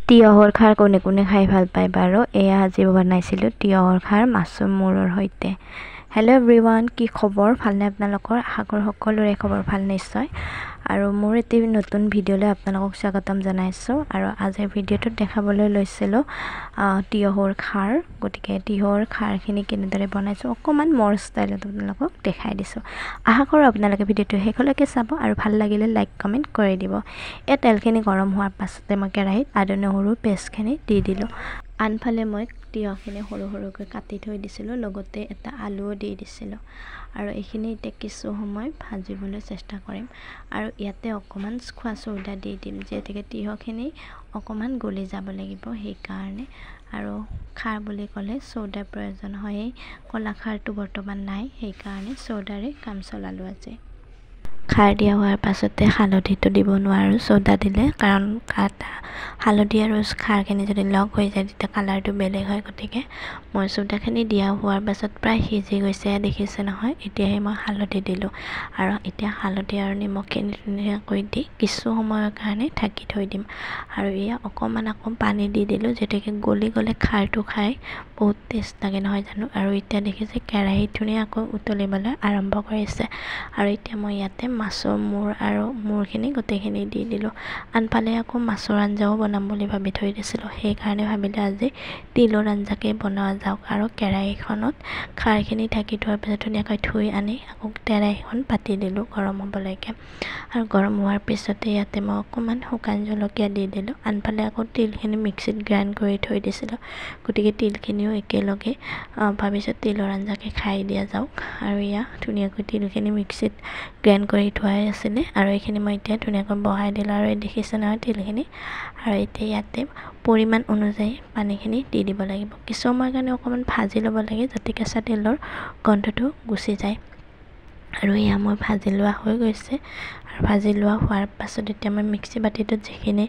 তিয়হৰ খাৰ কোনে কোনে খাই ভাল পায় বাৰু? এয়া আজি বনাইছিলোঁ তিয়হৰ খাৰ মাছৰ মূৰৰ সৈতে। হেল্ল' এভৰিৱান, কি খবৰ? ভালনে আপোনালোকৰ? আশা কৰোঁ সকলোৰে খবৰ ভাল নিশ্চয়। আৰু মোৰ এটি নতুন ভিডিঅ'লৈ আপোনালোকক স্বাগতম জনাইছোঁ। আৰু আজিৰ ভিডিঅ'টোত দেখাবলৈ লৈছিলোঁ তিয়হৰ খাৰ। গতিকে তিয়হৰ খাৰখিনি কেনেদৰে বনাইছোঁ অকণমান মোৰ ষ্টাইলত আপোনালোকক দেখাই দিছোঁ। আশা কৰোঁ আপোনালোকে ভিডিঅ'টো শেষলৈকে চাব আৰু ভাল লাগিলে লাইক কমেণ্ট কৰি দিব। এই তেলখিনি গৰম হোৱাৰ পাছতে মই কেৰাহীত আদা নহৰু পেষ্টখিনি দি দিলোঁ। আনফালে মই তিয়হখিনি সৰু সৰুকৈ কাটি থৈ দিছিলোঁ, লগতে এটা আলুও দি দিছিলোঁ। আৰু এইখিনি এতিয়া কিছু সময় ভাজিবলৈ চেষ্টা কৰিম। আৰু ইয়াতে অকণমান খোৱা চৌদা দি দিম, যিহেতুকে তিয়হখিনি অকণমান গলি যাব লাগিব সেইকাৰণে। আৰু খাৰ বুলি ক'লে চৌদাৰ প্ৰয়োজন হয়েই। ক'লা খাৰটো বৰ্তমান নাই, সেইকাৰণে চৌদাৰে কাম চলালোঁ আজি। খাৰ দিয়া হোৱাৰ পাছতে হালধিটো দিব নোৱাৰোঁ চৌদা দিলে, কাৰণ হালধি আৰু খাৰখিনি যদি লগ হৈ যায় তেতিয়া কালাৰটো বেলেগ হয়। গতিকে মই চৌদাখিনি দিয়া হোৱাৰ পাছত প্ৰায় সিজি গৈছে, দেখিছে নহয়। এতিয়াহে মই হালধি দিলোঁ। আৰু এতিয়া হালধি আৰু নিমখখিনি ধুনীয়াকৈ দি কিছু সময়ৰ কাৰণে ঢাকি থৈ দিম। আৰু এয়া অকণমান আকৌ পানী দি দিলোঁ, যিহেতুকে গলি গ'লে খাৰটো খাই বহুত টেষ্ট লাগে নহয় জানো। আৰু এতিয়া দেখিছে কেৰাহীত ধুনীয়াকৈ উতলিবলৈ আৰম্ভ কৰিছে। আৰু এতিয়া মই ইয়াতে মাছৰ মূৰ আৰু মূৰখিনি গোটেইখিনি দি দিলোঁ। আনফালে আকৌ মাছৰ আঞ্জাও বনাম বুলি ভাবি থৈ দিছিলোঁ, সেইকাৰণে ভাবিলোঁ আজি তিলৰ আঞ্জাকে বনোৱা যাওক। আৰু কেৰাহীখনত খাৰখিনি ঢাকি থোৱাৰ পিছত ধুনীয়াকৈ ধুই আনি আকৌ কেৰাহীখন পাতি দিলোঁ গৰম হ'বলৈকে। আৰু গৰম হোৱাৰ পিছতে ইয়াতে মই অকণমান শুকান জলকীয়া দি দিলোঁ। আনফালে আকৌ তিলখিনি মিক্সিত গ্ৰাইণ্ড কৰি থৈ দিছিলোঁ, গতিকে তিলখিনিও একেলগে ভাবিছোঁ তিলৰ আঞ্জাকে খাই দিয়া যাওক। আৰু এয়া ধুনীয়াকৈ তিলখিনি মিক্সিত গ্ৰাইণ্ড কৰি থোৱাই আছিলে। আৰু এইখিনি মই এতিয়া ধুনীয়াকৈ বহাই দিলোঁ। আৰু এই দেখিছে নহয় তিলখিনি। আৰু এতিয়া ইয়াতে পৰিমাণ অনুযায়ী পানীখিনি দি দিব লাগিব। কিছু সময়ৰ কাৰণে অকণমান ভাজি ল'ব লাগে, যাতে কেঁচা তেলৰ গোন্ধটো গুচি যায়। আৰু এয়া মই ভাজি লোৱা হৈ গৈছে। আৰু ভাজি লোৱা হোৱাৰ পাছত এতিয়া মই মিক্সি বাতিটোত যিখিনি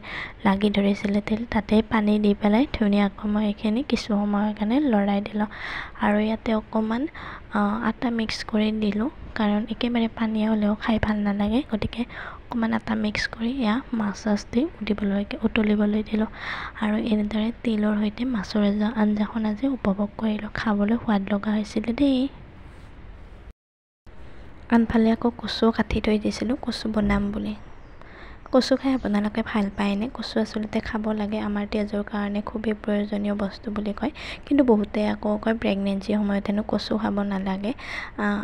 লাগি ধৰিছিলে তেল, তাতেই পানী দি পেলাই ধুনীয়াকৈ মই এইখিনি কিছু সময়ৰ কাৰণে লৰাই দিলোঁ। আৰু ইয়াতে অকণমান আটা মিক্স কৰি দিলোঁ, কাৰণ একেবাৰে পানীয়া হ'লেও খাই ভাল নালাগে। গতিকে অকণমান আটা মিক্স কৰি এয়া মাছ চাছ দি উতলিবলৈ দিলোঁ। আৰু এনেদৰে তিলৰ সৈতে মাছৰ আঞ্জাখন আজি উপভোগ কৰিলোঁ। খাবলৈ সোৱাদ লগা হৈছিলে দেই। আনফালে আকৌ কচু কাটি থৈ দিছিলোঁ, কচু বনাম বুলি। কচু খাই আপোনালোকে ভাল পায়নে? কচু আচলতে খাব লাগে, আমাৰ তেজৰ কাৰণে খুবেই প্ৰয়োজনীয় বস্তু বুলি কয়। কিন্তু বহুতে আকৌ কয় প্ৰেগনেঞ্চিৰ সময়ত হেনো কচু খাব নালাগে।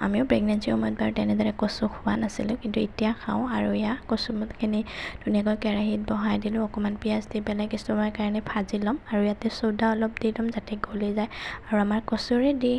আমিও প্ৰেগনেঞ্চিৰ সময়ত বাৰু তেনেদৰে কচু খোৱা নাছিলোঁ, কিন্তু এতিয়া খাওঁ। আৰু এয়া কচুখিনি ধুনীয়াকৈ কেৰাহীত বহাই দিলোঁ, অকণমান পিঁয়াজ দি পেলাই কিছু সময়ৰ কাৰণে ভাজি ল'ম। আৰু ইয়াতে চৌদা অলপ দি ল'ম যাতে গলি যায়। আৰু আমাৰ কচু ৰেডি।